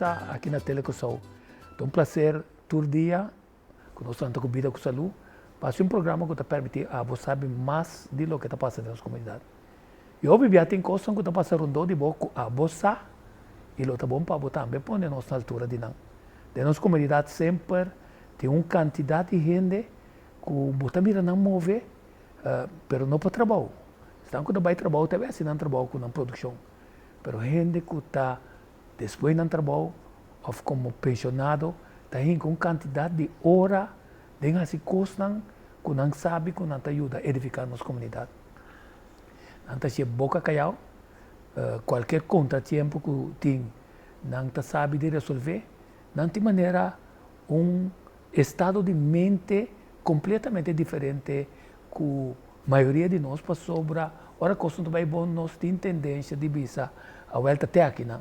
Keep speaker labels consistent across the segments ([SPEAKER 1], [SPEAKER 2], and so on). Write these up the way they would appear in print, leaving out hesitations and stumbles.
[SPEAKER 1] Sa aki na Tele Kòrsou. Ta un plaser tur dia ku nos lanta ku Bida ku Salú pa hasi un programa ku ta permití abo sabi mas di loke ta pasa den nos komunidat. I hopi bia tin kosnan ku ta pasa rondó di bo ku abo sa i lo ta bon pa bo tambe pone nos na altura di nan. Den nos komunidat semper tin un kantidat di hende ku bo ta mira nan move pero no pa trabou. Esnan ku ta bai trabou ta hasi nan trabou ku nan produkshon pero hende ku ta despues nan trabou òf komo penshonado ta hinka un kantidat di ora den hasi kosnan ku nan sabi ku nan ta yuda edifiká nos komunidat. Nan ta hasié boka kayau, kualker kontratiempo ku tin nan ta sabi di resolvé, nan tin manera un estado di mente kompletamente diferente ku mayoria di nos pasobra ora kos no ta bai bon nos tin tendensia di bisa awel ta te akinan.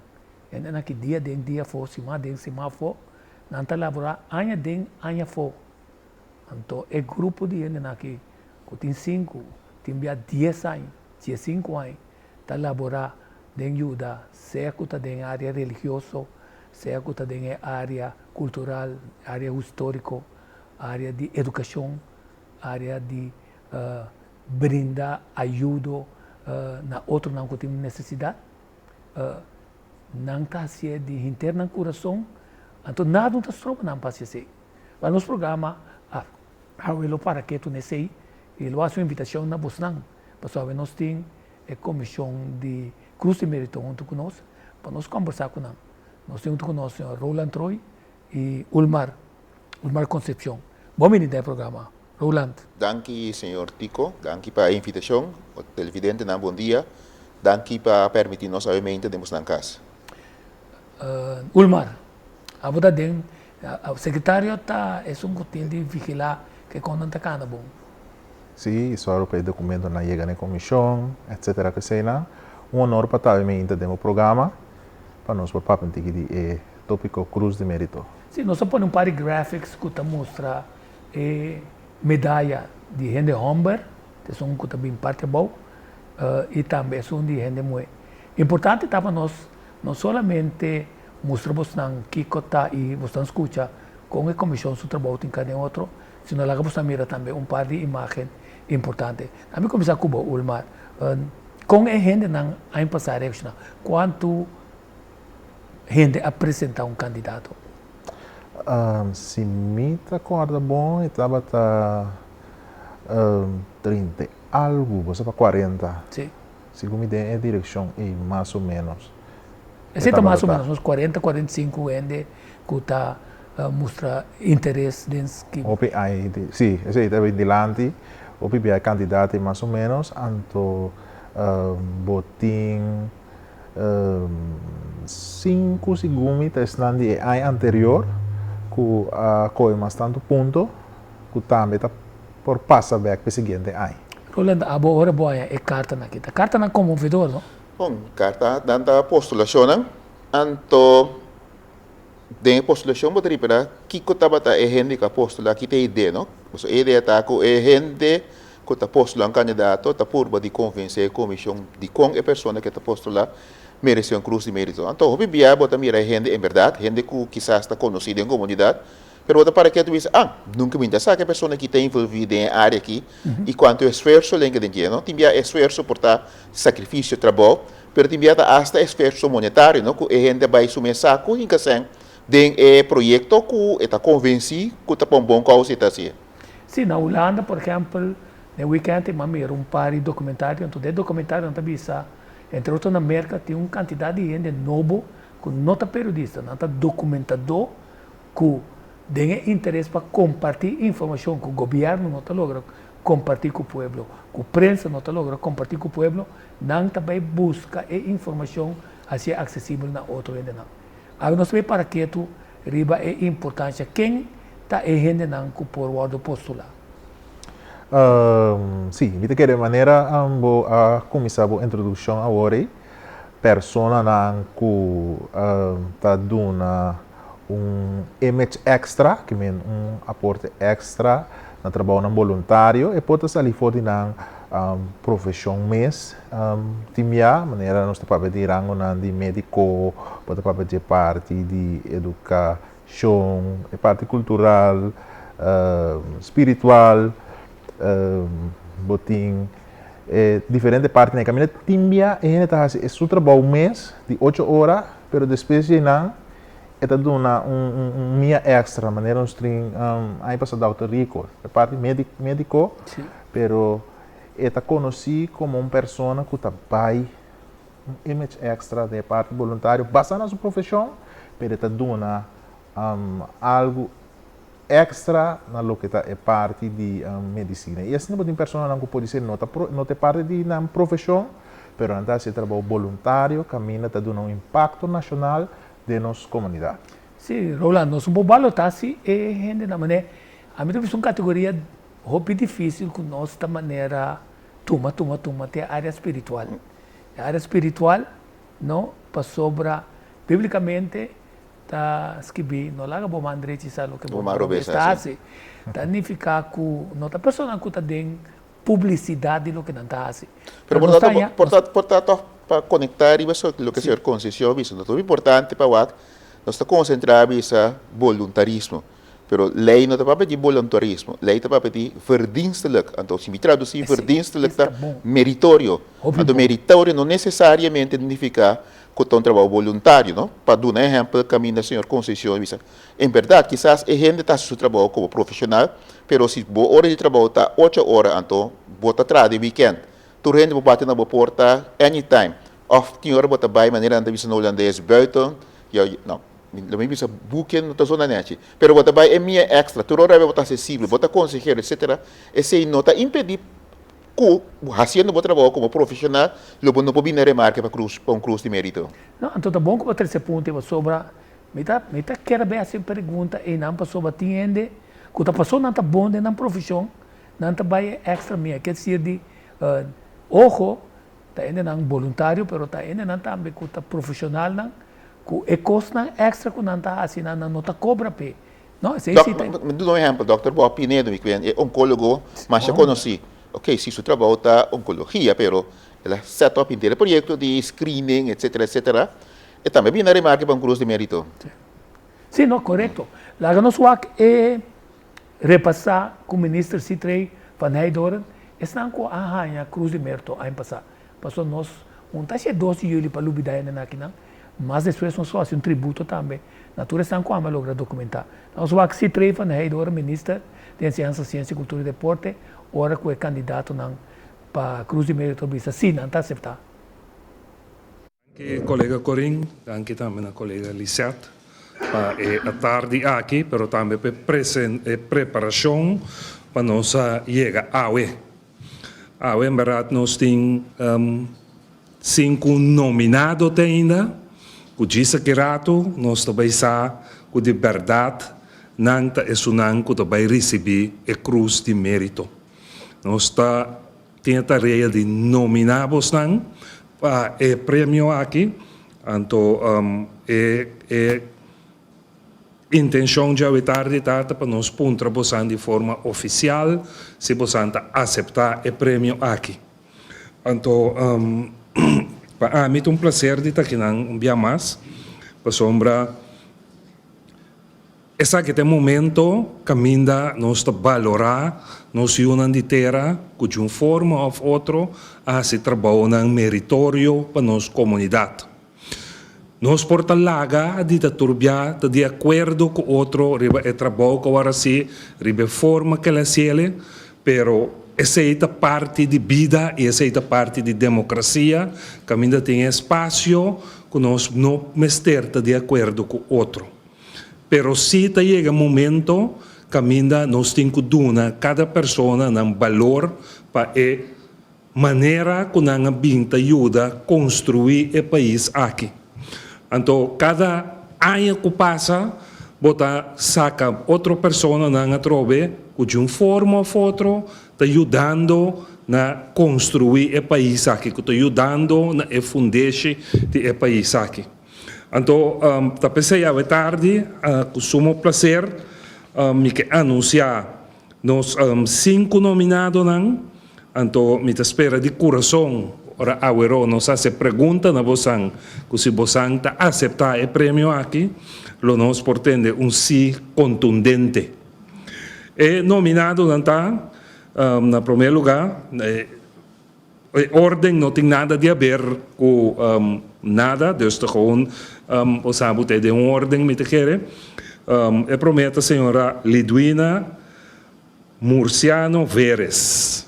[SPEAKER 1] Hendenan aki dia den dia afó, siman den siman afó, nan ta laborá aña den aña afó. Anto e grupo di hendenan aki ku tin sinku, tin bia dies aña, diesinku aña ta laborá den yuda sea ku ta den e área religioso, sea ku ta den e área kultural, área históriko, área di edukashon, área di brinda ayudo na otronan ku tin nesesidat. Nan ta hasié di henter nan kurason, anto nada no ta stroba nan pa hasi esei. Pa nos programa awe lo para ketu n'esei i lo hasi un invitashon na bosnan, pasobra awe nos tin e komishon di Krus di Merito huntu ku nos pa nos kombersá ku nan. Nos tin huntu ku nos señor Roland Troy i Ulmar, Ulmar Concepcion. Bon bini den e programa, Roland.
[SPEAKER 2] Danki señor Tico, danki pa e invitashon. Televidentenan bon dia. Danki pa permití nos awe mente den bosnan kas.
[SPEAKER 1] Ulmar, abo ta den, sekretario ta esun ku tin di vigilá ke kon nan ta kana bon.
[SPEAKER 3] Sí, sòru pa e dokumentonan yega na e komishon, etsetera. P'eseinan, un honor pa ta awe meinta den bo programa pa nos por papia un tiki di e tópiko Krus di Mérito.
[SPEAKER 1] Sí, nos a pone un par di graphics ku ta mustra e medaya di hende hòmber, esun ku ta bin parti abou, i tambe esun di hende muhé. Importante ta pa nos no solamente mustra bosnan kiko ta i bosnan skucha kon e komishon su trabou tin ka den otro, sino laga bosnan mira tambe un par di imágen importante. Ami kuminsá ku bo, Ulmar. Kon e hendenan aña pasá a reakshoná? Kuantu hende a presentá un kandidato?
[SPEAKER 3] Si mi ta kòrda bon e tabata 30 i algu, bo sa pa 40.
[SPEAKER 1] Sí.
[SPEAKER 3] Segun mi den e direkshon ei mas o ménos.
[SPEAKER 1] Esei ta mas o ménos uns 40, 45 hende ku ta mustra interes den skibi.
[SPEAKER 3] Hopi ai, sí, esei ta bin dilanti, hopi bia e kantidat ei mas o ménos, anto bo tin sinku segun mi ta esnan di e aña anterior ku a kohe mas tantu punto ku tambe ta por pasa bek pa e siguiente aña.
[SPEAKER 1] Roland, abo ora bo haña e kartanan aki, ta kartanan konmovedor, no?
[SPEAKER 2] Bon, karta nan ta postulashonnan, anto den e postulashon bo ta ripara kiko tabata e hende ku a postulá, ki ta e idea, no? Pasobra e idea ta ku e hende ku ta postulá un kandidato ta purba di konvensé e komishon dikon e persona ku e ta postulá meresé un krus di mérito. Anto hopi bia bo ta mira e hende en bèrdat, hende ku kisas ta konosí den komunidat, Pero bo ta para ketu bisa, ah, nunka mi ta sa ku e persona aki ta envolví den e área aki i kuantu esfuerso el a den dje, no? Tin bia esfuerso por ta sakrifisio, trabou, pero tin bia ta asta esfuerso monetario, no? Ku e hende a bai su mes saku hinka sèn den e proyekto ku e ta konvensí ku ta pa un bon kousa e ta hasié.
[SPEAKER 1] Sí, na Hulanda, por ehèmpel, den wikènt mi a mira un par di dokumentario, anto den e dokumentario nan ta bisa, entre otro na Merka tin un kantidat di hende nobo ku no ta periodista, nan ta dokumentadó ku den e interes pa kompartí informashon ku gobièrnu no ta logra kompartí ku pueblo, ku prensa no ta logra kompartí ku pueblo, nan ta bai buska e informashon hasié aksesibel na otro hendenan. Awe nos ta bai para ketu riba e importansha ken ta e hendenan ku por wòrdu postulá.
[SPEAKER 3] Sí, mi ta kere manera bo a kuminsá bo introdukshon awor ei, personanan ku ta duna un image extra, ke men un aporte extra na trabounan boluntario, e por ta sali for di nan Profeshon mes tin bia, manera nos ta papia di rangonan di médiko, bo ta papia dje parti di edukashon, e parti kultural, spiritual, bo tin e diferente partinan. Kaminda tin bia e hende ta hasi e su trabou mes di ocho ora, pero despues dje nan e ta duna un mia èkstra, manera nos tin aña pasa dòkter Rico, e parti médiko. Pero e ta konosí komo un persona ku ta bai un image extra den e parti boluntario basá na su profeshon, pero e ta duna algu extra na loke ta e parti di medisina. I asina bo tin personanan ku podisé no ta no ta e parti di nan profeshon, pero nan ta hasi e trabou boluntario kaminda ta duna un impakto nashonal den nos komunidat.
[SPEAKER 1] Sí, Roland, nos un por balotá si e hendenan, manera ami ta bisa un kategoria Hopi difícil cu nos ta manera tuma, tuma, tuma te área spiritual. E área spiritual, no, pasobra bíblicamente ta skibí, no laga bo man drechi sa loke bo man robes ta haci. Ta nifica cu no ta personanan cu ta den publicidad di loke nan ta haci.
[SPEAKER 2] Pero por tanto, por tanto, por tanto toch pa conecta riba loke señor Concepcion a bisa, no ta hopi importante pa wak, nos ta concentra bisa boluntarismo. Pero ley no ta papia di boluntarismo, ley ta papia di verdienstelijk. Anto si mi traduci verdienstelijk ta meritorio. Anto meritorio no necesariamente nifica cu ta un trabao boluntario, no. Pa duna ehempel caminda señor Concepcion a bisa, en berdad kisas e hende ta haci su trabao como profesional, pero si bo ora di trabao ta ocho ora anto bo ta traha den weekend. Tur hende por bati na bo porta anytime. Of tin ora bo ta bay manera nan ta bisa na Holandes buiten, no. Lo mi bisa buken no ta zona nechi. Pero bo ta bai e mia extra, tur ora bo ta asesibel, bo ta konsehero etcetera, esei no ta impedí ku hasiendo bo trabou komo profeshonal lo bo no por bini na remarke pa krus pa un krus di merito.
[SPEAKER 1] No, anto ta bon ku bo trese punto ei pasobra mi ta mi ta kere bai hasi un pregunta einan pasobra tin hende ku ta paso nan ta bon den nan profeshon nan ta bai e extra mia, ke desir di oho ta hendenan boluntario pero ta hendenan tambe ku ta profeshonalnan Ku e kosnan èkstra ku nan ta hasi nan, nan no ta kobra p'e. No, esei si ta.
[SPEAKER 2] Mi duna un ehèmpel, Dòkter Bob Pinedo, mi kuen e onkólogo masha konosí. Oké, si su trabou ta onkologia, pero el a sèt òp henter e proyekto di screening, etsetera, etsetera. E tambe a bini na remarke pa un krus di mérito.
[SPEAKER 1] Sí, no, korekto. Laga nos wak e repasá ku Minister Sithree van Heydoorn, esnan ku a haña krus di mérito aña pasá. Pasobra nos un ta haci dos di juli pa lubida hende na akinan, mas despues nos lo haci un tributo tambe na tur esnan cu ame a logra documenta. Nos wak si Trey van Heide ora Minister di Enseñansa, Ciencia, Cultura y Deporte ora cu e candidatonan pa Cruz di Merito bisa si nan ta acepta.
[SPEAKER 4] Danki colega Corin, danki tambe na colega Lisette pa e atardi aki, pero tambe pa e preparacion pa nos a yega awe. Awe en berdad nos tin sinku nominado te ainda, ku djis aki ratu nos ta bai sa ku di berdad nan ta esunnan ku ta bai risibí e krus di mérito. Nos ta tin e tarea di nominá bosnan pa e premio aki, anto e e. Intencion djawe tardi ta ta pa nos puntra bosan di forma oficial si bosan ta acepta e premio aki. Anto pa ami ta un placer di ta akinan un bia mas pasobra esaki ta e momento caminda nos ta balora nos yunan di tera cu di un forma of otro a haci trabounan meritorio pa nos comunidad. Nos por ta laga di ta turbiá ta di akuerdo ku otro riba e trabou ku awor hasi, riba e forma ku el hasiel, pero esei ta parti di bida i esei ta parti di demokrasia, kaminda tin e espasio ku nos no mester ta di akuerdo ku otro. Pero sí ta yega momento kaminda nos tin ku duna kada persona nan balor pa e Manera ku nan a bin ta yuda konstruí e pais aki. Anto kada aña ku pasa bo ta saka otro personanan atrobe ku di un forma òf otro ta yudando na konstruí e pais aki, ku ta yudando na e fundeshi di e pais aki. Anto ta p'esei awe tardi ku sumo plaser mi ke anunsiá nos sinku nominadonan. Anto mi ta spera di kurason ora aweró nos hasi e pregunta na bosan ku si bosan ta aseptá e premio aki, lo nos por tende un sí kontundente. E nominadonan ta, na promé lugá, e órden no tin nada di haber ku nada, dus ta gewoon bo sa bo ta den un órden mi ta kere. E promé ta señora Lidwina Murciano Veres.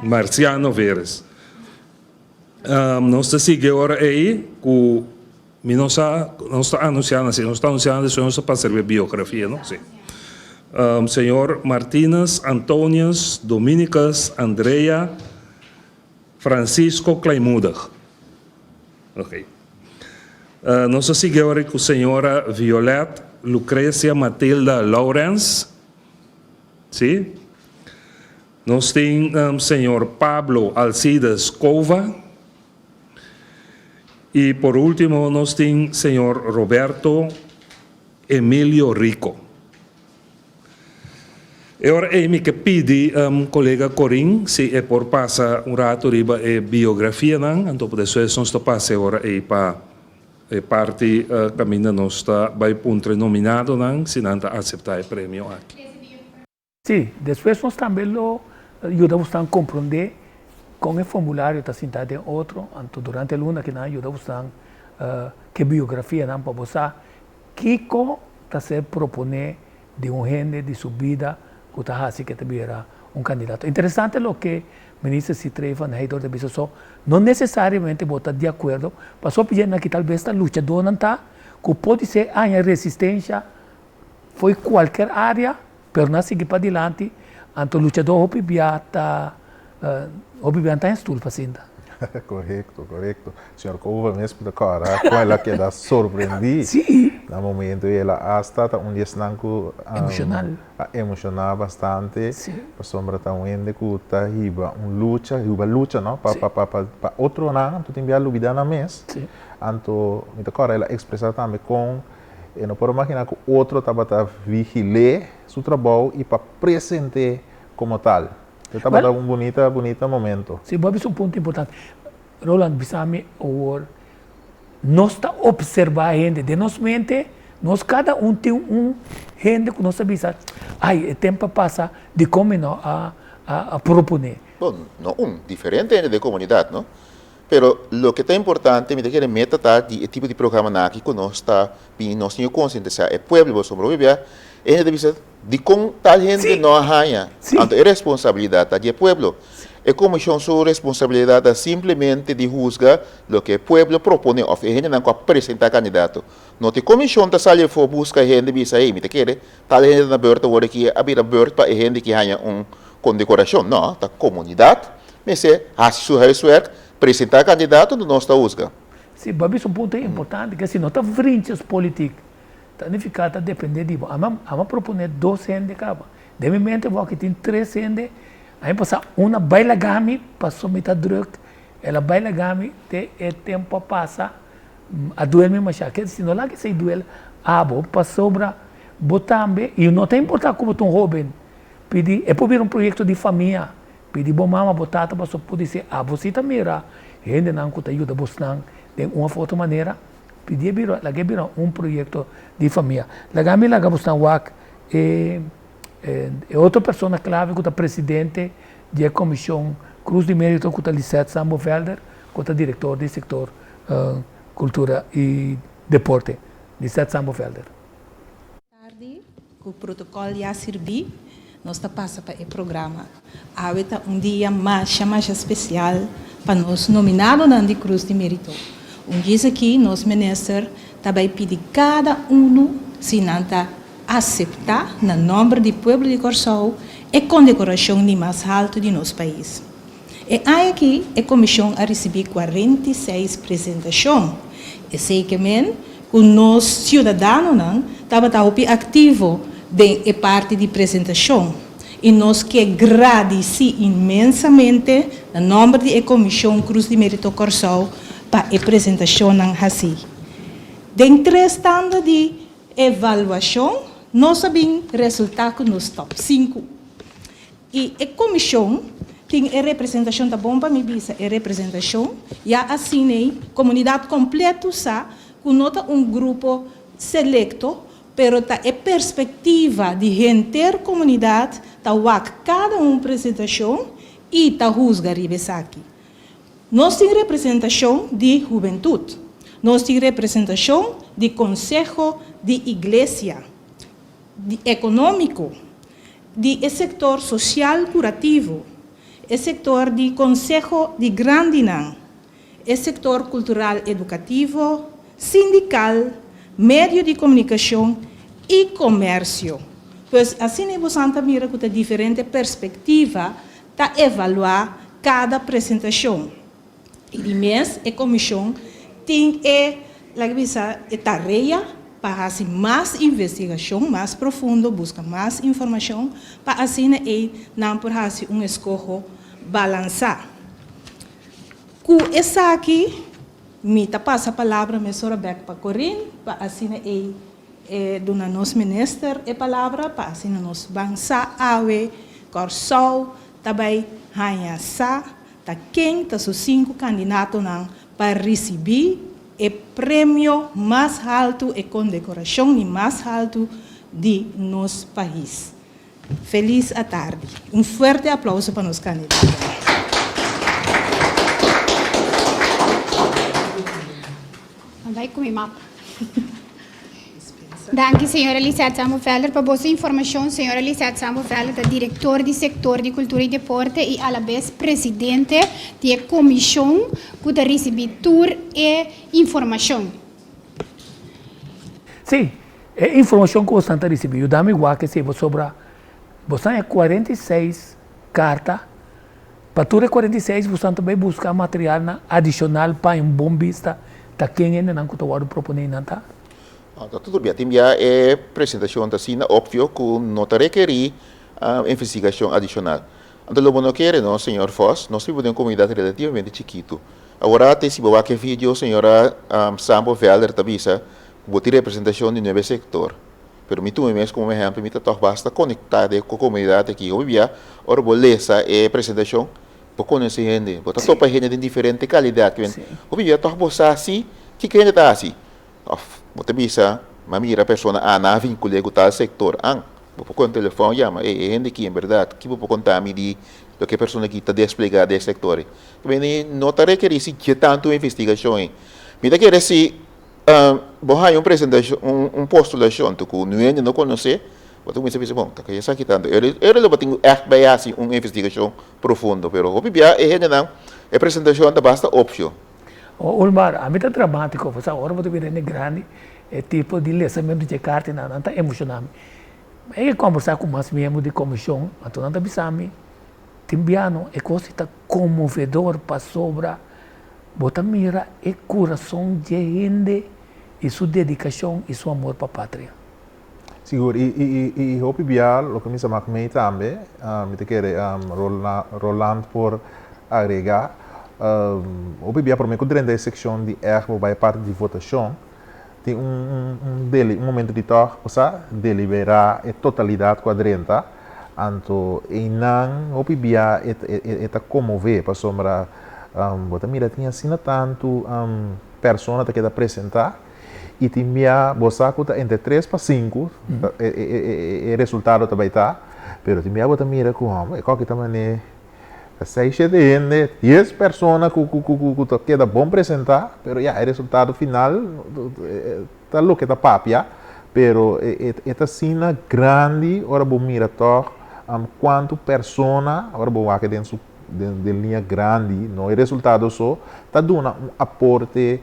[SPEAKER 4] Marciano Veres. Nos ta sigui ora ei ku mi no sa, nos ta anunsiando así, nos ta anunsiando despues nos ta pasa riba e biografia, no? Sí. Señor Martinus Antonius Dominicus Andrea Francisco Kleinmoedig. Ok. Nos ta sigui ora ku señora Violet Lucrecia Matilda Lawrence. Sí. Nos tin señor Pablo Alcides Cova. Y por ultimo nos tin señor Roberto Emilio Rico. E ora ei mi ke pidi colega Corin si e por pasa un rato riba e biografianan, anto despues nos ta pasa e ora ei pa E parti kaminda nos ta bai puntra e nominadonan si nan ta aseptá e premio aki.
[SPEAKER 1] Sí, despues nos tambe lo yuda bosnan komprondé kon e formulario ta sintá den otro, anto durante e luna aki nan a yuda bosnan ke biografianan pa bo sa kiko ta ser proponé di un hende di su bida ku ta hasi ke ta bira un kandidato. Interesante loke Minister Sitrey van Heydoorn ta bisa so, no nesesariamente bo ta di akuerdo, pasobra hopi hende aki talbes ta luchadónan ta ku podisé haña resistensha fo'i kualker área, pero nan a sigui padilanti, anto luchadó hopi bia ta hopi bia ta haña stul pa sinta.
[SPEAKER 3] Korekto, korekto. Señor Cova mes por ta kòrda kon el a keda sorprendí na momento i el a asta ta un di esnan ku a emoshoná bastante pasobra ta un hende ku ta hiba un lucha, hiba lucha no pa pa pa otronan anto tin bia lubidá nan mes. Anto mi ta kòrda el a ekspresá tambe kon e no por a maginá ku otro tabata vigil'é su trabou i pa present'é komo tal. E tabata un bunita bunita momento.
[SPEAKER 1] Sí, bo a bisa un punto importante. Roland bisa mi awor, nos ta observa hende, den nos mente nos kada un tin un hende ku nos ta bisa, ai e tempo a pasa dikon mi no a a propone.
[SPEAKER 2] Bon, no un, diferente hende den komunidat, no? Pero loke ta importante, mi ta kere meta ta di e tipo di programanan aki ku nos ta bini, nos tin ku konsientisá e pueblo, pasobra hopi bia e hende ta bisa, Dikon tal hende no a haña? Anto e responsabilidat ta di e pueblo. E komishon su responsabilidat ta simplemente di husga loke e pueblo propone òf e hendenan ku a presentá kandidato. No ta e komishon ta sali afó buska hende bisa, hey, mi ta kere tal hende ta na bèrt awor aki a bira bèrt pa e hende ki haña un kondekorashon. No, ta komunidat mester hasi su huiswerk, presentá kandidato, anto nos ta husga.
[SPEAKER 1] Sí, bo a bisa un punto importante, ke si no ta vriendjespolitiek, Ta nifiká ta dependé di bo. Ami a proponé dos hende kaba. Den mi mente bo aki tin tres hende. Aña pasá un a bai laga mi paso mi ta drùk. El a bai laga mi te e tempu a pasa. A duel mi mashá. Ke si no laga esei duel abo pasobra bo tambe i no ta importá ku bo ta un hóben. Pidi e por bira un proyekto di famia. Pidi bo mama, bo tata paso pudi ser abo si ta mira hendenan ku ta yuda bosnan den un òf otro manera. Pidi e bira, laga e bira un proyekto di famia. Laga mi laga bosnan wak e e otro persona klave ku ta presidente di e komishon Cruz di Merito ku ta Lisette Sambo Velder ku ta direktor di sektor kultura i deporte. Lisette Sambo Velder.
[SPEAKER 5] Tardi, ku protokòl ya sirbí, nos ta pasa pa e programa. Awe ta un dia masha masha spesial pa nos nominadonan di Krus di Merito. Un djis aki nos minister ta bai pidi kada unu si nan ta aseptá na nòmber di pueblo di Kòrsou e kondekorashon di mas haltu di nos pais. E aña aki e komishon a risibí 46 presentashon. Esei ke men ku nos siudadanonan tabata hopi aktivo den e parti di presentashon i nos ke gradisí inmensamente na nòmber di e Komishon Krus di Merito Kòrsou pa e presentashonnan hasí. Den tres tanda di evaluashon nos a bin resultá ku nos tòp sinku. I e komishon. Tin e representashon, ta bon pa mi bisa e representashon, ya asin'ei komunidat kompleto sa ku no ta un grupo selekto, pero ta e perspektiva di henter komunidat ta wak kada un presentashon i ta husga riba esaki. Nos tin representashon di hubentut. Nos tin representashon di konseho di iglesia, di ekonómiko, di e sektor sosial kurativo, e sektor di konseho di grandinan, e sektor kultural edukativo, sindikal, medio di komunikashon i komersio. Pues asina e bosan ta mira ku ta diferente perspektiva ta evaluá kada presentashon. I di mes e komishon tin e, laga bisa, e tarea pa hasi mas investigashon mas profundo, buska mas informashon pa asina ei nan por hasi un eskoho balansá. Ku esaki mi ta pasa palabra mesora bèk pa Corinne pa asina ei e duna nos minister e palabra pa asina nos ban sa awe Kòrsou ta bai haña sa ta ken ta su sinku kandidatonan pa risibí e premio mas haltu, e kondekorashon di mas haltu di nos pais. Felis atardi. Un fuerte aplauso pa nos kandidatonan.
[SPEAKER 6] Bai ku mi mapa. Danki señora Lisette Sambo-Velder pa boso informacion. Señora Lisette Sambo-Velder ta director di sector di Cultura y Deporte y alabes presidente di e comision cu ta ricibi tur e informacion.
[SPEAKER 1] Sí, e informacion cu bosan ta ricibi yuda mi wak esey pasobra bosan e 46 carta, pa tur e 46 bosan ta bay busca materialnan adicional pa un bon bista ta ken hendenan cu ta wordo propone nan ta.
[SPEAKER 2] No, ta tur bia. Tin bia e presentashon ta asina opvio ku no ta rekerí investigashon adishonal. Anto lo bo no kere no, señor Vos, nos biba den un komunidat relativamente chikitu. Awor te si bo wak e video, señora Sambo Velder ta bisa ku bo tin representashon di nuebe sektor. Pero mi tuma mi mes komo ehèmpel, mi ta tòg basta konektá den ku komunidat aki. Hopi bia ora bo lesa e presentashon, bo konosé hende, bo ta topa hende den diferente kalidat. Hopi bia tòg bo sa si kiko hende ta hasi. Of bo ta bisa, M'a mira persona A na vincul'é ku tal sektor. An, bo por kohe un telefòn yama, Ey, e hende aki en bèrdat, ki bo por konta mi di loke e persona aki ta desplegá den e sektor ei? Pasobra no ta rekerí si dje tantu investigashon ei. Mi ta kere si bo haña un presentashon, un postulashon tu ku niun hende no konosé, bo ta kuminsá bisa, bon, ta ke esaki tantu. Ora lo bo tin ku ègt bai hasi un investigashon profundo, pero hopi bia e hendenan, e presentashon ta basta opvio.
[SPEAKER 1] O Ulmar, ami ta dramático, pasobra ora bo ta bira hende grandi, e tipo di lesamento dje kartanan, nan ta emoshoná mi. Mi a kombersá ku mas miembro di komishon, anto nan ta bisa mi, tin biano e kos ei ta konmovedor pasobra bo ta mira e kurason dje hende i su dedikashon i su amor pa patria.
[SPEAKER 3] Sigur, i i i hopi bia loke mi sa mak mei tambe, mi ta kere Roland por agregá, hopi bia promé ku drenta e sekshon di ègt bo bai e parti di votashon, tin un un un un momento di tòg bo sa deliberá e totalidat ku a drenta, anto einan hopi bia e e ta konmové pasobra bo ta mira tin asina tantu persona ta keda presentá. I tin bia bo sa ku ta entre tres pa sinku e resultado ta bai ta, pero tin bia bo ta mira ku hòmber e kòki ta manera ta seis shete hende, dies persona ku ku ku ta keda bon presentá, pero ya e resultado final ta loke ta papia, pero e ta asina grandi ora bo mira tòg kuantu persona ora bo wak den su den liña grandi, no e resultado so, ta duna un aporte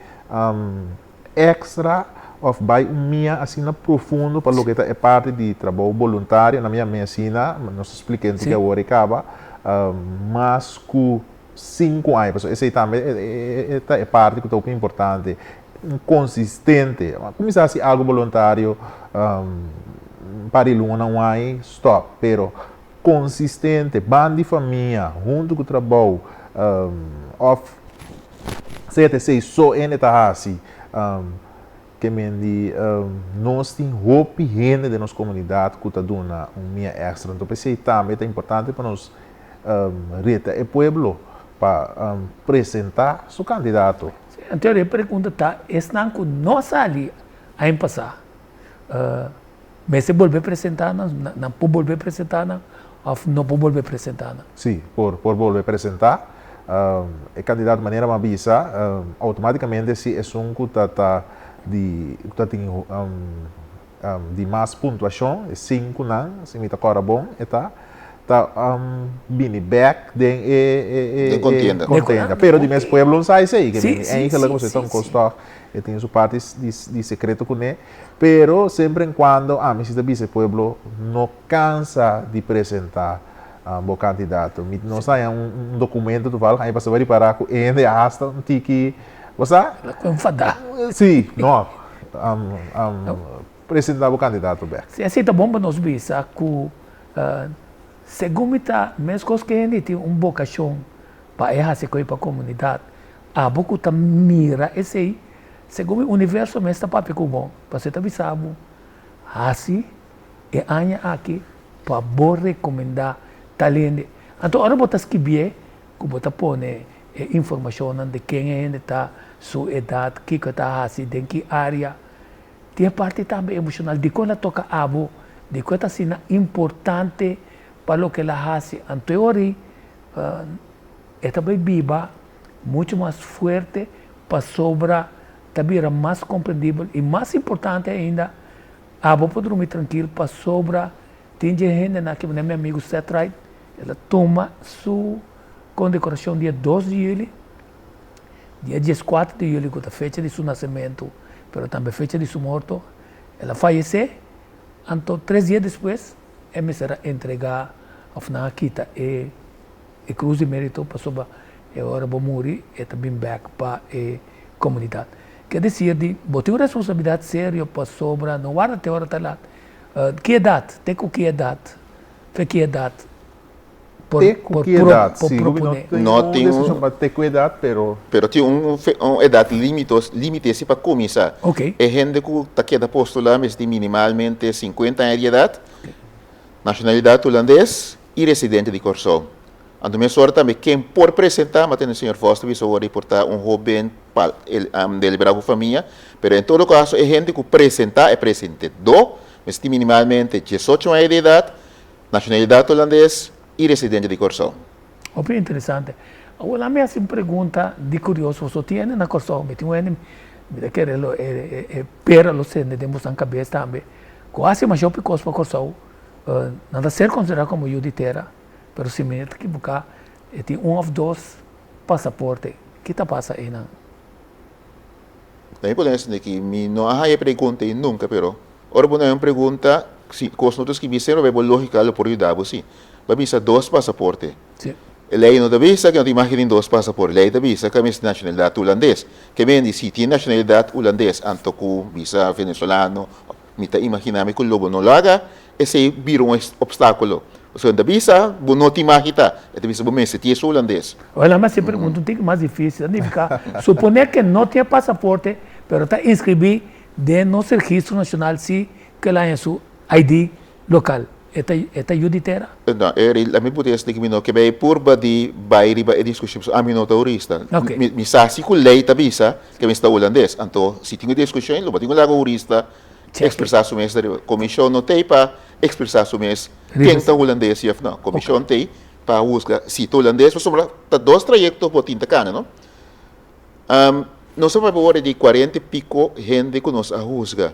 [SPEAKER 3] extra of bai un mia asina profundo pa loke ta e parti di trabou boluntario, na mi a mi asina, nos ta splica enti ke awor e caba, mas cu sinku aña, pasobra esey tambe ta e parti cu ta hopi importante, un consistente, cuminsa haci algo boluntario un par di luna, un aña, stop, pero Konsistente, ban di famia, huntu ku trabou, òf sea ta esei so hende ta hasi. Ke men di nos tin hopi hende den nos komunidat ku ta duna un mia èkstra. Anto p'esei tambe ta importante pa nos reta e pueblo pa presentá su kandidato.
[SPEAKER 1] Sí, anto e pregunta ta, esnan ku no a sali aña pasá, mester bolbe presentá nan? Nan por bolbe presentá nan òf no por bolbe presentá nan?
[SPEAKER 3] Sí, por por bolbe presentá. E kandidato manera mi a bisa, outomátikamente si esun ku ta ta di ku ta tin di mas puntuashon, e sinkunan, si mi ta kòrda bon, e ta, ta bini bèk den e e
[SPEAKER 2] Den kontienda.
[SPEAKER 3] kontienda. Pero di mes pueblo un sa esei, ke mi eigenlijk pasobra ta un kos tòg, e tin su parti di di sekreto kuné, pero semper en kuando ami si ta bisa e pueblo no kansa di presentá bo kandidato. Mi nos haña un dokumento toevallig aña pasá bo a ripará ku hende hasta un tiki, bo sa?
[SPEAKER 1] La ku enfadá.
[SPEAKER 3] Sí, no, presentá bo kandidato bèk.
[SPEAKER 1] Sí, esei ta bon pa nos bisa ku segun mi ta meskos ku hende tin un bokashon pa e hasi koi pa komunidat, abo ku ta mira esei, segun mi universo mes ta papia ku bo, pasobra e ta bisa bo hasi e aña aki pa bo rekomendá tal hende. Anto ora bo ta skibié ku bo ta pone e informashonnan di ken e hende ta, su edat, kiko e ta hasi, den ki área. Tin e parti tambe emoshonal, dikon el a toka abo, dikon e ta asina importante pa loke el a hasi. Anto e ora ei e ta bai biba muchu mas fuerte pasobra ta bira mas komprendibel i mas importante ainda abo por drumi trankil pasobra tin dje hendenan aki, manera mi amigu Seth Wright, el a tuma su kondekorashon dia dos di yuli, dia dieskuater di yuli ku ta fecha di su nasementu pero tambe fecha di su morto, el a fayesé, anto tres dia despues e mester a entregá òf nan a kita e e krus di mérito pasobra e ora bo muri e ta bin bèk pa e komunidat. Ke desir di bo tin un responsabilidat serio pasobra no warda te ora ta lat. Ki edat? Te ku ki edat? Fe ki edat por
[SPEAKER 3] Te ku
[SPEAKER 1] por
[SPEAKER 3] ki edat?
[SPEAKER 1] por
[SPEAKER 3] Sí, no
[SPEAKER 1] proponé?
[SPEAKER 3] tin
[SPEAKER 2] No
[SPEAKER 3] un
[SPEAKER 2] tin
[SPEAKER 3] desishon
[SPEAKER 2] un
[SPEAKER 3] pa te ku edat, pero.
[SPEAKER 2] Pero tin un un edat limito limite si pa kuminsá.
[SPEAKER 1] Oké.
[SPEAKER 2] E hende ku ta keda postulá mester tin minimalmente sinkuenta aña di edat, nashonalidat hulandes i residente di Kòrsou. Anto mesora tambe ken por presentá, ma tende señor Vos ta bisa ora di por ta un hóben pa el deliberá ku famia, pero en todo kaso e hende ku presentá, e presentedó, mester tin minimalmente diesocho aña di edat, nashonalidat hulandes i residente di Kòrsou.
[SPEAKER 1] Hopi interesante. Awor laat mi hasi un pregunta di kurioso. Boso tin hende na Kòrsou? Mi tin un hende, mi ta kere lo e e pera lo sende den boso kabes tambe, ku hasi masha hopi kos pa Kòrsou. Nan ta ser konsiderá komo yu di tera, pero si mi no ta ekiboká e tin un òf dos pasaporte. Ki ta pasa einan?
[SPEAKER 2] Ta mi por esaki ki mi no a haña e pregunta ei nunka, pero ora bo na un pregunta, si kos no ta skibí semper bai bo lógika lo por yuda bo si. Bo a bisa dos pasaporte.
[SPEAKER 1] Sí.
[SPEAKER 2] E lei no ta bisa ku no tin mag di tin dos pasaporte. Lei ta bisa ku a mester nashonalidat hulandes. Ke mende si tin nashonalidat hulandes anto ku bisa venezolano Mi ta imaginá mi ku lo bo no laga esei bira un opstákulo. Pasobra nan ta bisa, bo no tin mag kita. E ta bisa bo mester tin esun hulandes.
[SPEAKER 1] Ojalá mi hasi pregunta un tiki mas difísil. Ta nifiká, suponé ke no tin e pasaporte, pero ta inskribí den nos registro nashonal si ku el haña su ID lokal. E ta e ta yu di tera?
[SPEAKER 2] No, e rei, mi por esaki mi no ke bai purba di bai riba e diskushon pasobra ami no ta hurista.
[SPEAKER 1] Ok.
[SPEAKER 2] Mi sa si ku lei ta bisa ke mi sta hulandes. Anto si tin un diskushon lo bo tin ku laga hurista ekspresá su mes ariba. Komishon no t'ei pa ekspresá su mes ken ta hulandes i òf no. Komishon t'ei pa husga si ta hulandes pasobra ta dos trayekto bo tin ta kana no. Nos a papia awor di kuarenta i piko hende ku nos a husga.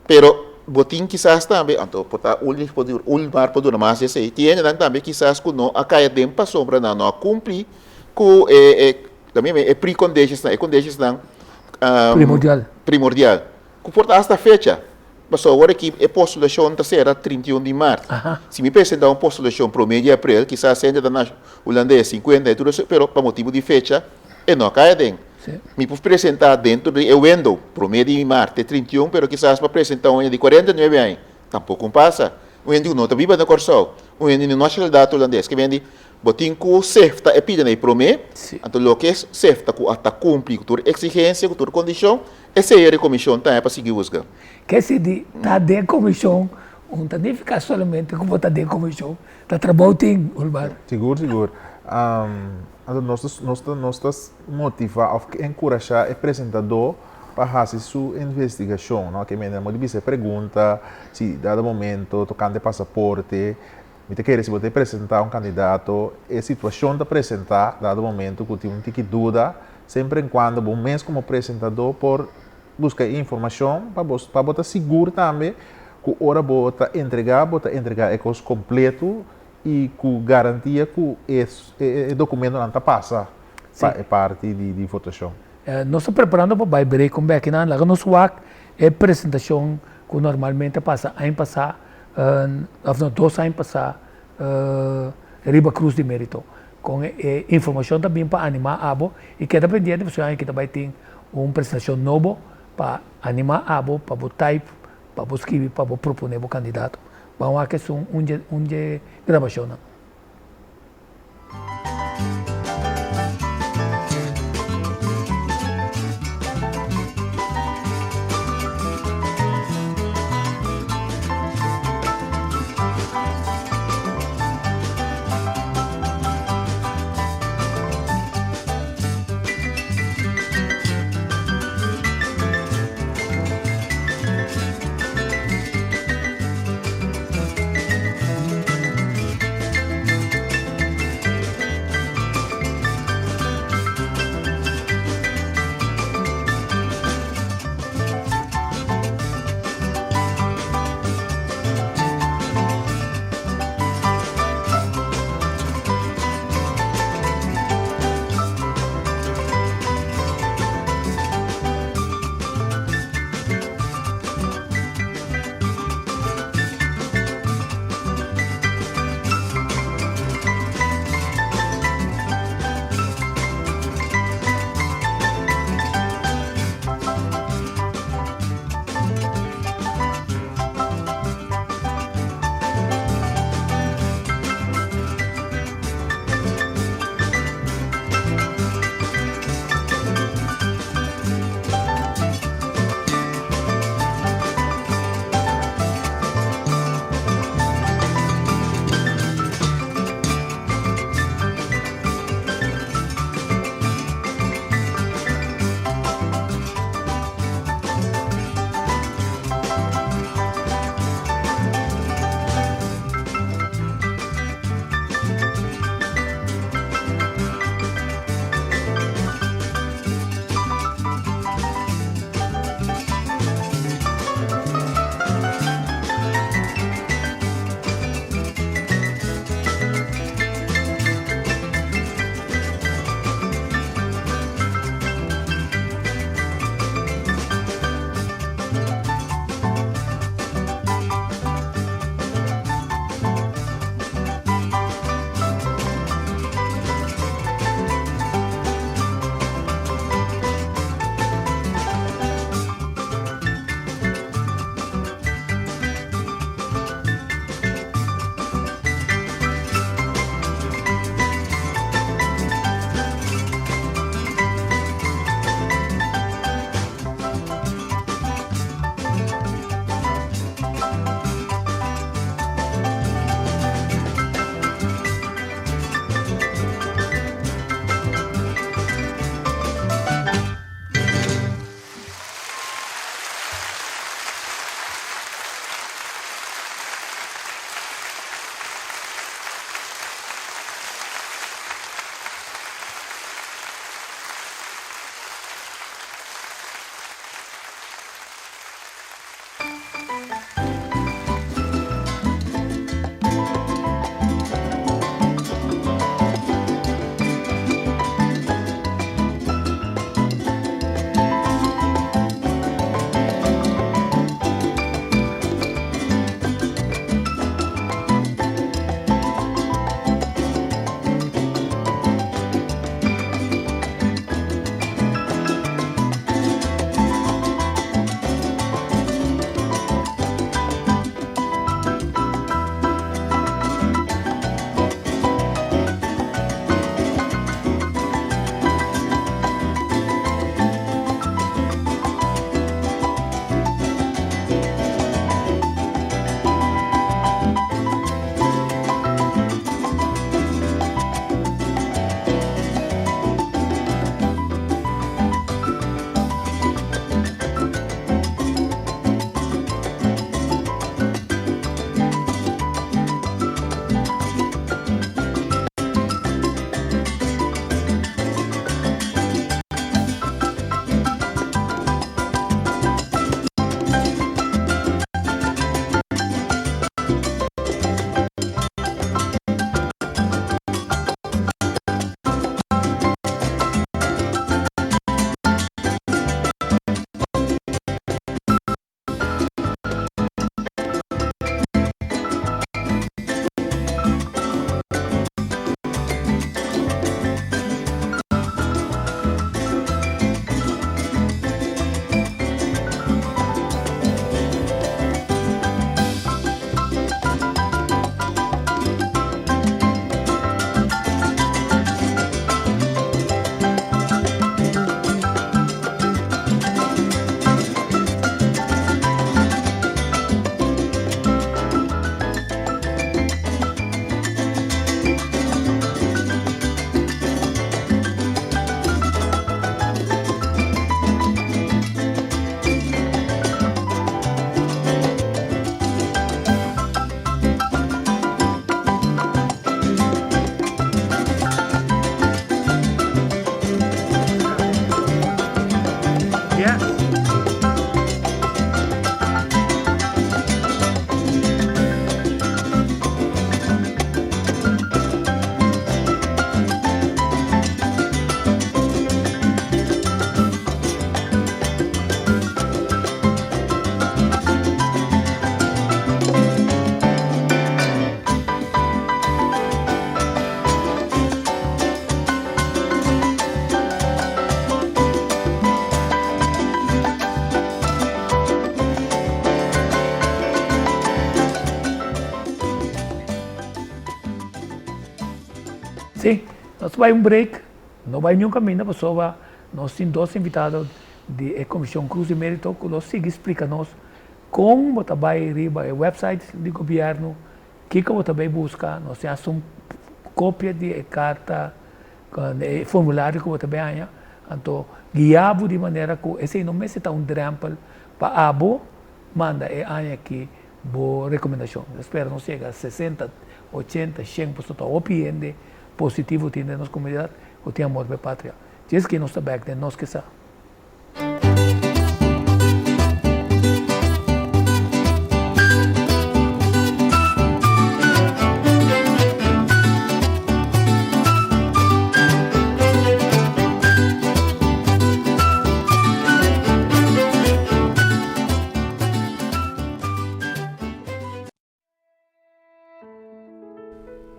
[SPEAKER 2] Pero bo tin kisas tambe, anto por ta Ulrich por dura, Ulmar por duna mas di esei, tin hendenan tambe kisas ku no a kai aden pasobra nan no a kumpli ku e e tambe e preconditions-nan, e conditionsnan
[SPEAKER 1] Primordial.
[SPEAKER 2] primordial. Ku por ta hasta fecha. Pasobra awor aki e postulashon ta sera 31 di mart. Si mi presenta un postulashon prome di aprel, kisas hende ta na Hulandes sinkuenta i tur esei, pero pa motibu di fecha e no a kai aden. Mi por presenta dentro di e window, prome di mart te 31, pero kisas pa presenta un hende di 49 aña, tampoco un pasa. Un hende ku no ta biba na Kòrsou, un hende di nashonalidat hulandes, ke bende bo tin ku sefta e pida na e prome, anto loke sefta ku a ta kumpli ku tur eksigensia, ku tur kondishon, esei e komishon ta pa sigui husga.
[SPEAKER 1] Ke si di ta den komishon. Un ta nifiká solamente ku bo ta den komishon, ta trabou tin, Ulmar.
[SPEAKER 3] Sigur, sigur. Anto nos ta, nos ta, nos ta motivá òf enkurashá e presentadó pa hasi su investigashon, no? Ke mende nan bisa e pregunta si dado momento tokante pasaporte, mi ta kere si bo ta presentá un kandidato, e situashon ta presentá dado momento ku tin un tiki duda, semper en kuando bo mes komo presentadó por Buska e informashon pa bo pa bo ta sigur tambe ku ora bo ta entregá bo ta entregá e kos kompletu i ku garantia ku e e dokumentonan ta pasa pa e parti di di votashon.
[SPEAKER 1] Nos ta preparando pa bai break un beki nan laga nos wak e presentashon ku normalmente a pasa aña pasá òf no dos aña pasá riba Cruz di Merito kon e informashon ta bin pa animá abo i keda pendiente pasobra aña aki ta bai tin Un presentashon nobo pa animá abo pa bo type, pa bo skibi, pa bo proponé bo kandidato. Ban wak esun un dje un dje grabashonnan. Sí, nos ta bai un break, no bai niun kaminda pasobra nos tin dos invitado di e Komishon Krus di Merito ku lo sigui splika nos kon bo ta bai riba e website di gobièrnu, kiko bo ta bai buska, nos tin hasta un kopia di e karta, e formulario ku bo ta bai haña, anto guia bo di manera ku esei no mester ta un drèmpel pa abo manda e aña aki bo rekomendashon. Mi ta spera nos yega sesenta, ochenta, shen pasobra ta hopi hende positivo tin den nos komunidat ku tin amor pa e patria. Djes ki nos ta bèk den nos ke sa.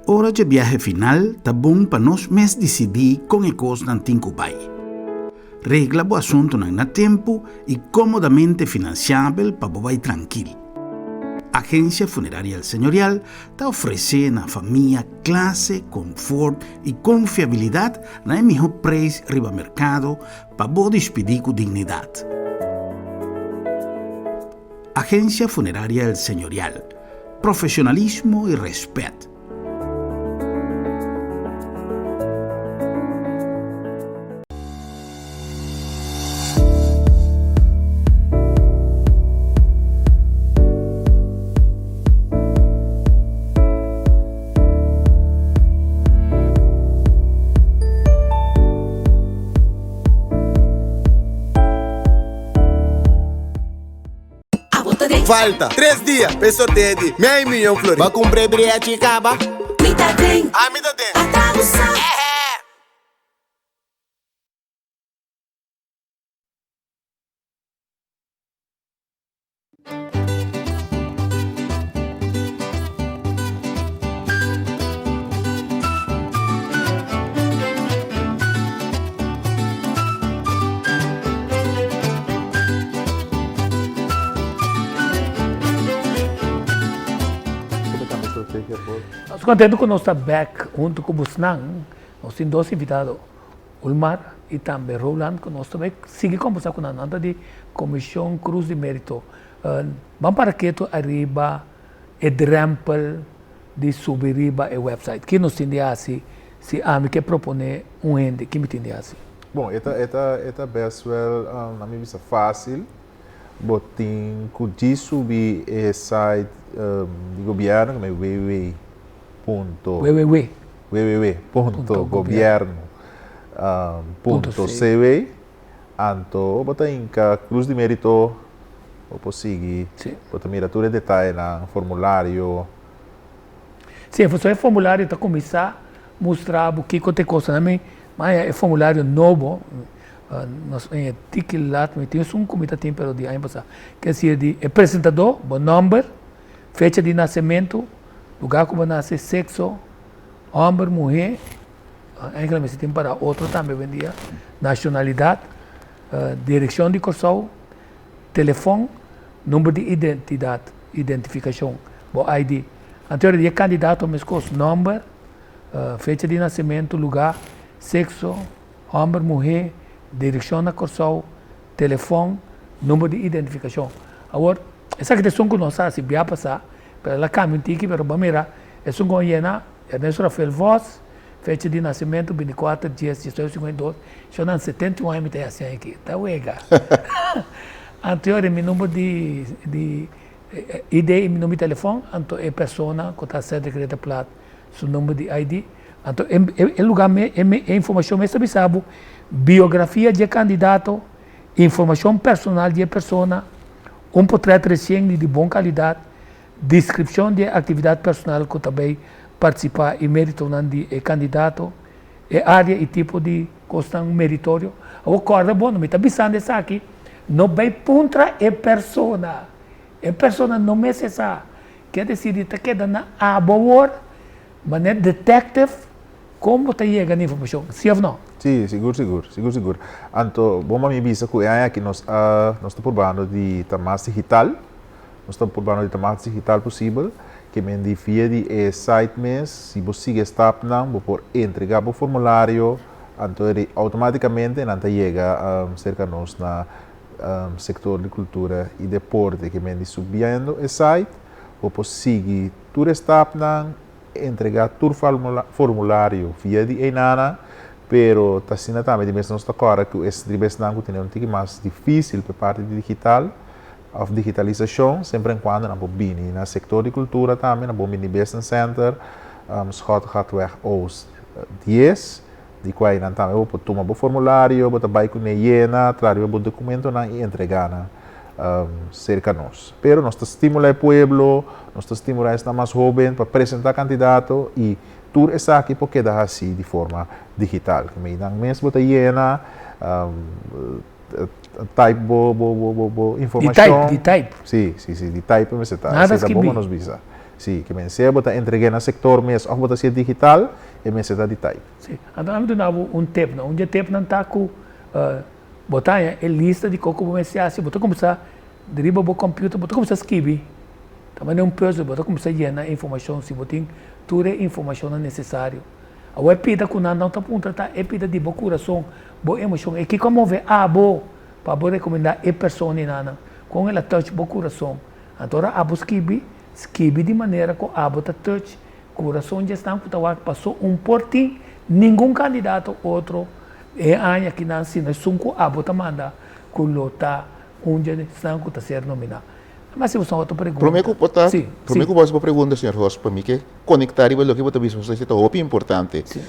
[SPEAKER 7] Ora dje biahe final ta bon pa nos mes disidí kon e kosnan tin ku bai. Regla bo asuntunan na tempu i kómodamente finansiabel pa bo bai trankil. Agensia Funeraria El Señorial ta ofresé na famia klase, konfort i konfiabilidat na e mihó preis riba merkado pa bo dispidí ku dignidat. Agencia Funeraria El Señorial, profesionalismo y respet.
[SPEAKER 8] Falta tres dia pa e sorteo di mei miyon florin. Bo a kumpra e briachi kaba?
[SPEAKER 9] Mi ta den.
[SPEAKER 8] Ami ta den.
[SPEAKER 9] Ata bo sa.
[SPEAKER 1] Nos contento cu nos ta back hunto cu busnan. Nos tin dos invitado. Ulmar y tambe Roland cu nos ta bay sigui combersa cu nan. Nan ta di Comision Cruz di Merito. Ban para keto ariba e drempel di subi riba e website. Ki nos tin di haci si ami ke propone un hende? Ki mi tin di haci?
[SPEAKER 3] Bon, e ta e ta e ta best wel na mi bisa facil. Bo tin cu djis subi e site di gobierno, cu ta www. Punto.
[SPEAKER 1] Www.
[SPEAKER 3] Www punto gobierno punto cw anto bo ta hinca Cruz di Merito bo por sigui bo ta mira tur e detayenan formulario.
[SPEAKER 1] Si, pasobra e formulario ta cuminsa mustra bo kico ta e cosnan mi maya e formulario nobo nos e tiki lat mi tin esun cu mi ta tin pero di aña pasa ke sier di e presentador bo nomber fecha di nacemento Lugá ku bo nase, sekso, hòmber, muhé, enkele mester tin para otro tambe awendia, nashonalidat, direkshon di Kòrsou, telefòn, number di identidat, identifikashon, bo ID. Anto di e kandidato meskos, nòmber, fecha di nasementu, lugá, sekso, hòmber, muhé, direkshon na Kòrsou, telefòn, number di identifikashon. Awor, esaki ta esun ku nos a hasi bia pasá. Pero el a cambia un tiki, pero bo mira, esun con yena, Ernesto Rafael Vos, fecha di nacimento binticuater dies diesnuebe cincuenta i dos, shon 71 aña mi ta haci aki, ta wega. Anto yori mi number di di ID y mi number di telefon, anto e persona cu ta Cedric Ridderplaat su number di ID, anto e e lugar me e informacion mes ta bisa bo biografia di e candidato, informacion personal di e persona, Un potret resien di di bon kalidat, deskripshon di e aktividat personal ku ta bay partisipá i meritonan di e kandidato, e área i tipo di kosnan meritorio. Awor kòrda bon, mi ta bisando esaki, no bay puntra e persona. E persona no mester sa. Ke desidi ta keda na abo awor, manera detective, Kon bo ta yega na informashon, si òf no?
[SPEAKER 3] Sí, sigur, sigur, sigur, sigur. Anto, bon pa mi bisa ku e aña aki nos a, nos ta purbando di ta mas digital, nos ta purbando di ta mas digital posibel. Ke men di via di e site mes, si bo sigui e stapnan, bo por entregá bo formulario, anto eri outomátikamente nan ta yega serka nos na Sektor di Kultura i Deporte. Ke men di subiendo e site, bo por sigui tur e stapnan, entregá tur formulario via di einanan, pero ta asina tambe di mes nos ta kòrda ku es riba esnan ku tene un tiki mas difísil pa e parti di digital òf digitalisashon, semper en kuando nan por bini na sektor di kultura tambe, nan por bini Business Center, Schottegatweg Oost dies, di kua einan tambe bo por tuma bo formulario, bo ta bai kuné yena, traha riba bo dokumentonan i entregá nan serka nos. Pero nos ta stimulá e pueblo, nos ta stimulá esnan mas hóben pa presentá kandidato i tur esaki por keda hasí di forma digital. Nan mes bo ta yena, type bo bo bo bo bo informashon.
[SPEAKER 1] Di type, di type.
[SPEAKER 3] Sí, sí, sí, di type mester ta.
[SPEAKER 1] Nada
[SPEAKER 3] Esei ta bon
[SPEAKER 1] skibí.
[SPEAKER 3] pa nos bisa. Sí, ke men sea bo ta entreg'é na sektor mes òf bo ta hasié digital, e mester ta di type.
[SPEAKER 1] Sí, anto ami duna bo un tip no. Un dje tipnan ta ku bo ta haña e lista di koko bo mester hasi, bo ta kuminsá riba bo computer, bo ta kuminsá skibi. Ta manera un puzzel, bo ta kuminsá yena e informashon si bo tin tur e informashonnan nesesario. Awor e pida ku nan no ta puntra ta e pida di bo kurason, bo emoshon, e kiko a move abo pa bo rekomendá e persona i nan, kon el a touch bo kurason. Anto ora abo skibi, skibi di manera ku abo ta touch kurason di esnan ku ta wak paso un por tin ningun kandidato otro e aña aki nan sino esun ku abo ta manda ku lo ta un di esnan ku ta ser nominá. Mas si bo sa otro pregunta.
[SPEAKER 2] Prome ku bo ta,
[SPEAKER 1] Sí,
[SPEAKER 2] prome
[SPEAKER 1] sí.
[SPEAKER 2] ku bo hasi bo pregunta señor Hos, pa mi ke konektá riba loke bo ta bisa, pasobra esei ta hopi importante.
[SPEAKER 1] Sí.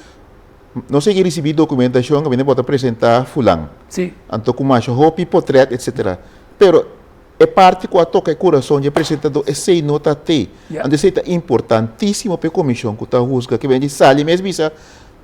[SPEAKER 2] Nos a yega risibí dokumentashon kaminda bo ta presentá fulan.
[SPEAKER 1] Sí.
[SPEAKER 2] Anto ku masha hopi potrèt etsetera. Pero e parti ku a toka e kurason dje presentadó esei no ta te.
[SPEAKER 1] Ya.
[SPEAKER 2] Anto esei ta importantísimo pa e komishon ku ta husga ke bende sali mes bisa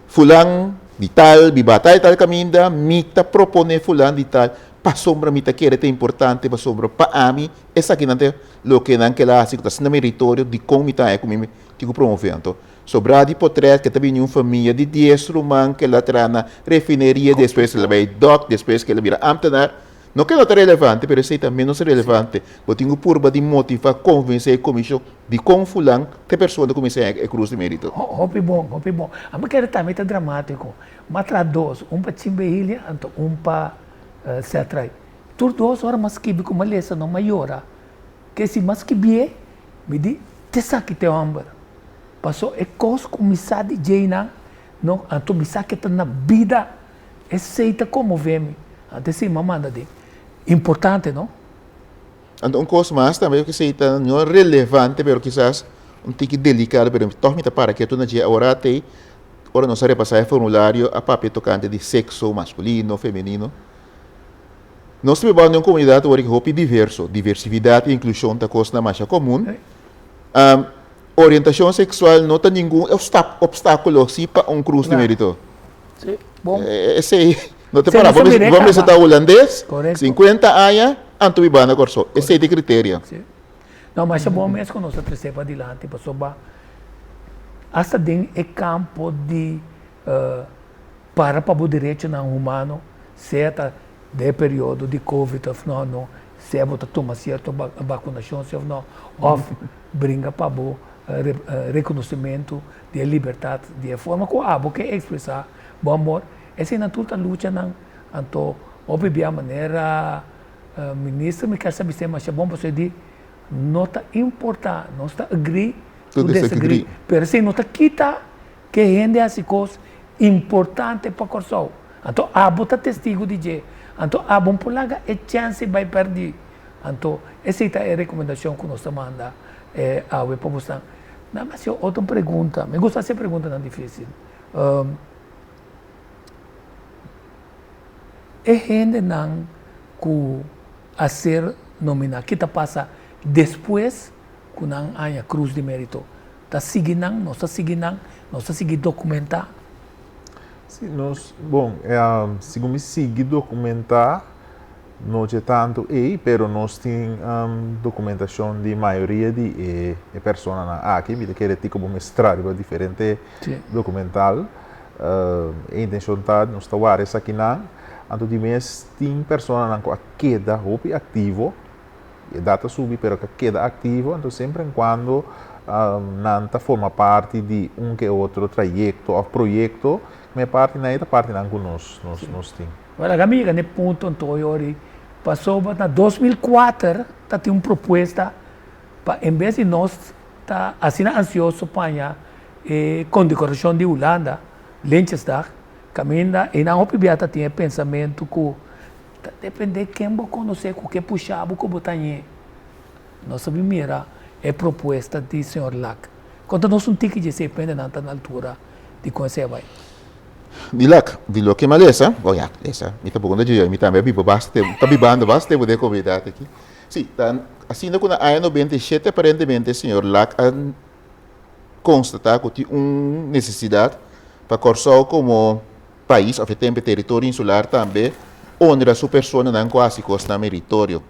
[SPEAKER 2] fulan di tal biba tal i tal kaminda, mi ta proponé fulan di tal pasobra mi ta kere ta importante pasobra pa ami esakinan ta loke nan keda hasi ku ta asina meritorio dikon mi ta haña ku mi tin ku promové. Anto sobrá di potrèt ke ta bini un famia di dies ruman ke la traha na refineria despues el a bai dòk despues ke el a bira ámtenar no ke no ta relevante pero esei ta ménos relevante bo tin ku purba di motivá konvensé e komishon dikon fulan ta e persona ku mester haña e krus di mérito.
[SPEAKER 1] Hopi bon hopi bon ami kere tambe ta dramátiko m'a traha dos un pa Chimbehilia anto un pa Setray. Tur dos ora m'a skibi ku m'a lesa no m'a yora. Ke si m'a skibié, mi di, T'esaki t'e hòmber. Paso e kos ku mi sa di djeinan, no, anto mi sa ke ta na bida. Esei ta konmové mi. Anto esei m'a manda den. Importante, no?
[SPEAKER 2] Anto un kos mas tambe ku esei ta no relevante pero kisas un tiki delikado pero tòg mi ta para ketu na dje awor atei ora nos a repasá e formulario a papia tokante di sekso maskulino, femenino. Nos ta biba den un komunidat awor hopi diverso, diversifidat i inklushon ta kosnan masha komun. Orientashon seksual no ta ningun opstákulo si pa un krus di mérito. Esei no ta para. Bo mester ta hulandes, sinkuenta aña, anto biba na Kòrsou. Esei ta e kriterio.
[SPEAKER 1] No, masha bon mes ku nos a trese padilanti pasobra asta den e kampo di para pa bo derechonan humano, sea ta den e periodo di covid of no, no, sea bo ta tuma sierto bakunashon si of no, of bringa pa bo rekonosementu di e libertat, di e forma ku abo ke ekspresá bo amor, eseinan tur ta luchanan, anto hopi bia manera Minister mi kier sa bis'é masha bon pasobra e di no ta importa nos ta agree to disagree pero esei no ta kita ke hende hasi kos importante pa Kòrsou anto abo ta testigo di dje anto abo no por laga e chènse bai pèrdí anto esei ta e rekomendashon ku nos ta manda awe pa bosnan. Nan mi hasi otro pregunta mi gusta hasi e preguntanan difisil. E hendenan ku a ser nominá, ki ta pasa despues ku nan haña Krus di Mérito? Ta sigui nan? Nos ta sigui nan? Nos ta sigui dokumentá?
[SPEAKER 3] Sí, nos, bon, segun mi sigui dokumentá, no dje tantu ei, pero nos tin dokumentashon di mayoria di e personanan aki. Mi ta kere tiko bo mestra riba diferente dokumental. E intencion ta nos ta wara esakinan, anto di mes tin personanan cu a keda hopi activo, edad a subi pero cu a keda activo, anto semper en cuando Nan ta forma parti di un ke otro trayekto òf proyekto, ma e partinan ei ta partinan ku nos nos tin.
[SPEAKER 1] Wèl, laga mi yega na e punto anto yori, pasobra na 2004 ta tin un propuesta pa en bes di nos ta asina ansioso paña e kondekorashon di Hulanda, Lintjesdag, kaminda einan hopi bia ta tin e pensamentu ku ta depende ken bo konosé ku ke pusha bo ku bo ta ñe. Nos a bin mira e propuesta di señor Lak. Konta nos un tiki dje esei pendenan ta na altura di kon esei a bai.
[SPEAKER 2] Di Lak, di loke mi a lesa, bo ya, lesa, mi tampoko no ta dje, mi tambe a biba basta tempu, ta bibando basta tempu den e komunidat aki. Si, ta asina ku na aña 97 aparentemente señor Lak a konstatá ku tin un nesesidat pa Kòrsou komo pais òf e tempu e teritorio insular tambe honra su personanan ku a hasi kosnan meritorio.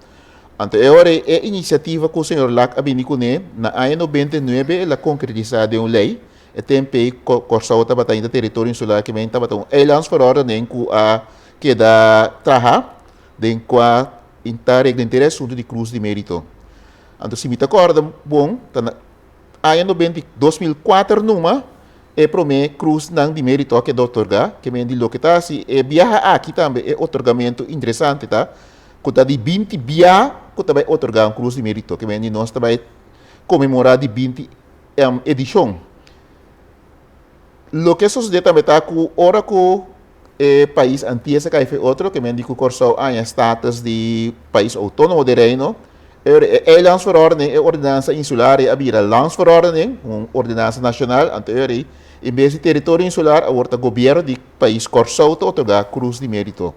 [SPEAKER 2] Anto e ora ei e inisiativa ku señor Lak a bini kuné na aña 99 el a konkretisá den un lei. E tempu ei Kòrsou tabata ainda teritorio insular kimen tabata un eilandsverordening ku a keda traha den kua ta regla henter e asuntu di krus di mérito. Anto si mi ta kòrda bon ta na aña 2004 numa e promé krusnan di mérito a keda otorgá kimen di loke ta hasi e biaha aki tambe e otorgamentu interesante ta ku ta di 20 bia ku ta bai otorgá un krus di mérito kimen di nos ta bai konmemorá di 20 edishon. Loke a sosodé tambe ta ku ora ku e pais Antias a kai for e otro, ke men di ku Kòrsou a haña status di pais outónomo den Reino, e ora e Eilandsverordening, e ordenansa insular ei a bira Landsverordening, un ordenansa nashonal, anto e ora ei en bes di teritorio insular awor ta gobièrnu di pais Kòrsou ta otorgá Krus di Mérito.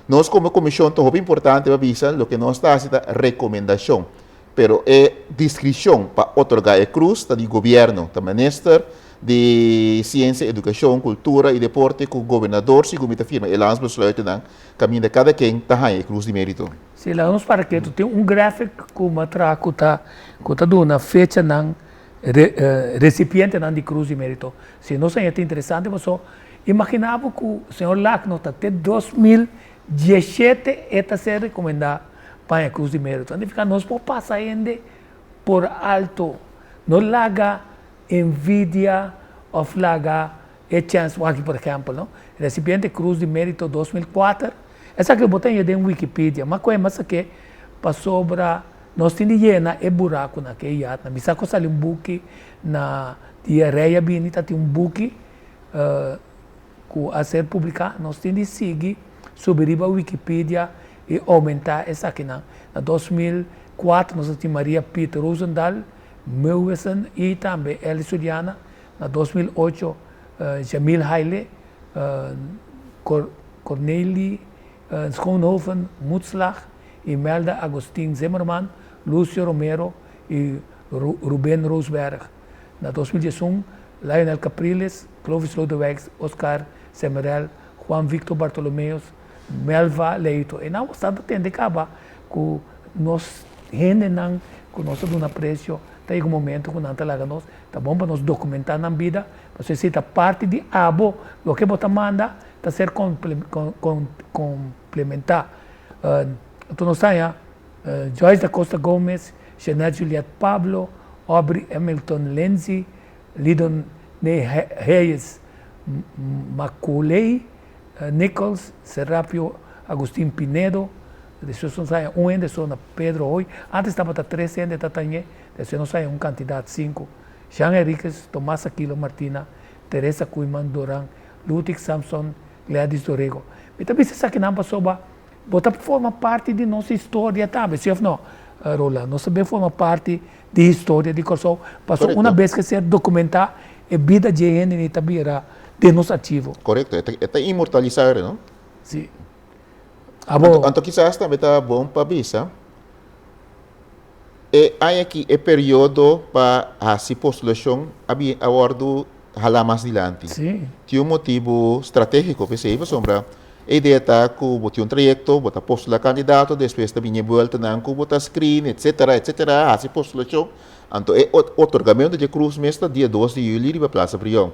[SPEAKER 2] Nos komo komishon ta hopi importante pa bisa loke nos ta hasi ta rekomendashon. Pero e diskrishon pa otorgá e krus ta di gobièrnu, ta minister di Siensia, Edukashon, Kultura i Deporte ku gobernador segun mi ta firma e landsbesluitennan kaminda kada ken ta haña e krus di mérito.
[SPEAKER 1] Si, laga nos para ketu. Tin un graphic ku mi a traha ku ta ku ta duna fechanan resipientenan di krus di mérito. Si nos haña ta interesante paso imaginá bo ku señor Lacno ta te 2017 e ta ser rekomendá Paña Cruz di Mérito. Significa nos por pasa hende por alto. No laga envidia of laga e chens wak por ehempel no. Recipiente Cruz di Mérito 2004. Esaki bo ta haya den Wikipedia. Ma koe mas ake pasobra nos tin di yena e burakunan ke e yatnan. Mi sa ku a sali un buki na dia Rey a bini ta tin un buki ku a ser publiká, nos tin di sigui subi riba Wikipedia i oumentá esakinan. Na 2004 nos a tin Maria Piet Rosendaal, Meuwissen i tambe Elly Suliana. Na 2008 Jamil Haile, Cornelie Schoonhoven Mutzlach, Imelda Agustin Zimmerman, Lucio Romero i Ruben Roosberg. Na 2011 Lionel Capriles, Clovis Lodewijks, Oscar Semerel, Juan Victor Bartolomeus, Melva Leito. E nan ta tende kaba ku nos hendenan ku nos ta duna apresio ta yega un momento ku nan ta laga nos. Ta bon pa nos dokumentá nan bida, pasobra esei ta parti di abo. Loke bo ta manda ta ser komplementá. Anto nos ta haña Joyce da Costa Gomez, Jeanette Juliette Pablo, Aubrey Hamilton Lindsay, Lidon Hayes Macaulay Nichols, Serapio Agustin Pinedo, despues nos haya un hende so na Pedro Hoy, antes tabata tres hende ta tañe, despues nos haya un cantidad cinco, Jean Henriquez, Tomas Aquilo Martina, Teresa Koeiman Doran, Ludwig Samson, Gladys Dorego. Mi ta bisa esakinan pasobra bo ta forma parti di nos historia tambe, si of no, Roland? Nos ta bin forma parti di historia di Kòrsou, pasobra una bes ke ser dokumentá e bida dje hende ni ta bira den nos archivo.
[SPEAKER 2] Korekto, e ta inmortalisá ere, no?
[SPEAKER 1] Si. Abo.
[SPEAKER 2] Anto kisas tambe ta bon pa bisa, e aña aki e periodo pa hasi postulashon a bin a wòrdu halá mas dilanti.
[SPEAKER 1] Si.
[SPEAKER 2] Tin un motibu stratégiko p'esei, pasobra E idea ta ku bo tin un trayekto, bo ta postulá kandidato, despues ta bini e bueltanan ku bo ta screen, etsetera, etsetera, hasi postulashon. Anto e otorgamentu dje krus mes ta dia 2 di yüli riba Plaza Brion.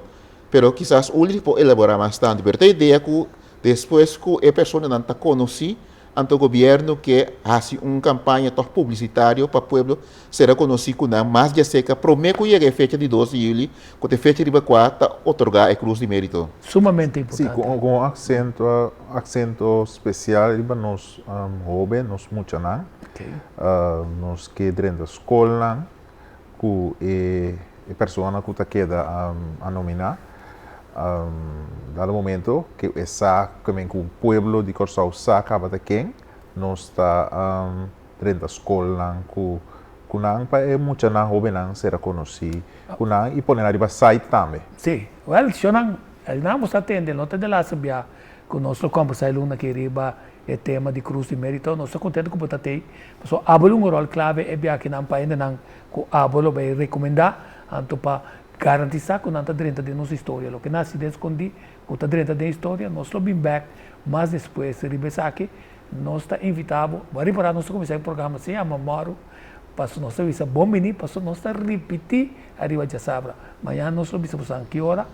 [SPEAKER 2] Pero kisas Ulrich por elaborá mas tantu. Pero ta e idea ku despues ku e personanan ta konosí, Anto gobièrnu ke hasi un kampaña tòg publisitario pa pueblo sera konosí ku nan mas djaseka promé ku yega e fecha di dos di yüli ku ta e fecha riba kua ta otorgá e Krus di Mérito.
[SPEAKER 1] Sumamente
[SPEAKER 3] Sí,
[SPEAKER 1] importante.
[SPEAKER 3] ku un aksento aksento spesial riba nos hóben, nos muchanan. Nos ke drenta skolnan ku e e persona ku ta keda a nominá. Dado momento ku e sa ku men ku pueblo di Kòrsou sa kaba ta ken, nos ta drenta skolnan ku ku nan pa e muchanan hóbennan sera konosí ku nan i pone nan riba site tambe.
[SPEAKER 1] Sí, wèl, shonnan, nan bo sa tende, no ta de laatste bia ku nos lo kòmbersá e luna aki riba e tema di Krus di Mérito. Nos ta kontentu ku bo ta tei, pasobra abo lo un ròl klave e biakinan pa hendenan ku abo lo bai rekomendá, anto pa garantisá ku nan ta drenta den nos historia. Loke nan hasi den skondí ku ta drenta den historia, nos lo bin bèk mas despues riba esaki. Nos ta invitá bo, bo a ripará nos ta kuminsá e programa sin yama mòru, pasobra nos ta bisa bon biní, pasobra nos ta ripití ariba djasabra. Mañana nos lo bisa boso ki ora.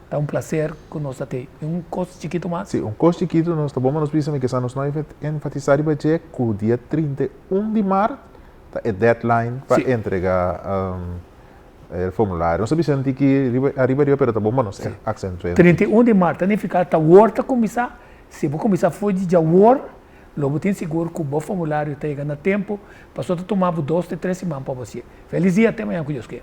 [SPEAKER 1] Ta un placer ku nos ta tei. I un kos chikitu mas.
[SPEAKER 3] Sí, un kos chikitu nos ta bon pa nos bisa, mi ke sa nos no a enfatisá riba dje ku dia 31 di mart ta e deadline pa entrega e formulario. Nos a bisa un tiki riba ariba riba pero ta bon pa nos aksentu'é.
[SPEAKER 1] 31 di mart ta nifiká ta awor ta kuminsá. Si bo kuminsá for di djawor lo bo tin sigur ku bo formulario ta yega na tempu pasobra ta tuma bo dos te tres siman pa bo hasié. Felis dia te mañana ku Dios ke.